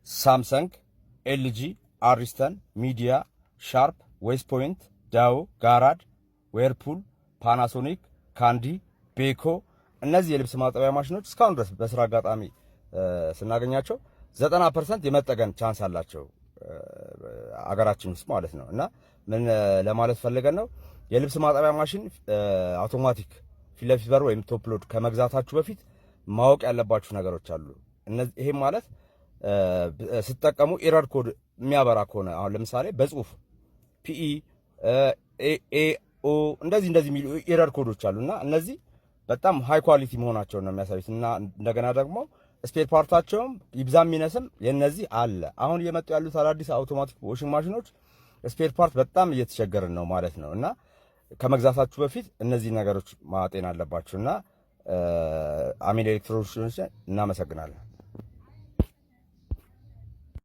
ሳምሰንግ፣ ኤልጂ፣ አሪስተን፣ ሚዲያ፣ ሻርፕ፣ ዌስት ፖይንት፣ ዳዎ፣ ጋራድ፣ ዌርፑል፣ ፓናሶኒክ፣ ካንዲ፣ ቤኮ እነዚህ የልብስ ማጠቢያ ማሽኖች እስካሁን ድረስ በስራ አጋጣሚ ስናገኛቸው 90% የመጠገን chance አላቸው አገራችን ውስጥ ማለት ነው። እና ምን ለማለት ፈልገን ነው፣ የልብስ ማጠቢያ ማሽን አውቶማቲክ ፊት ለፊት በር ወይም top load ከመግዛታችሁ በፊት ማወቅ ያለባችሁ ነገሮች አሉ። ይሄም ማለት ስትጠቀሙ error code የሚያበራ ከሆነ፣ አሁን ለምሳሌ በጽሁፍ PE A O እንደዚህ እንደዚህ የሚሉ error code ኦች አሉ እና እነዚህ በጣም high quality መሆናቸውን ነው የሚያሳዩት። እና እንደገና ደግሞ spare part ኣቸውም ይብዛም ይነስም የነዚህ አለ። አሁን እየመጡ ያሉት አዳዲስ automatic washing machine ኖች spare part በጣም እየተቸገርን ነው ማለት ነው። እና ከመግዛታችሁ በፊት እነዚህ ነገሮች ማጤን አለባችሁ። እና አሚን ኤሌክትሮኒክስ እናመሰግናለን።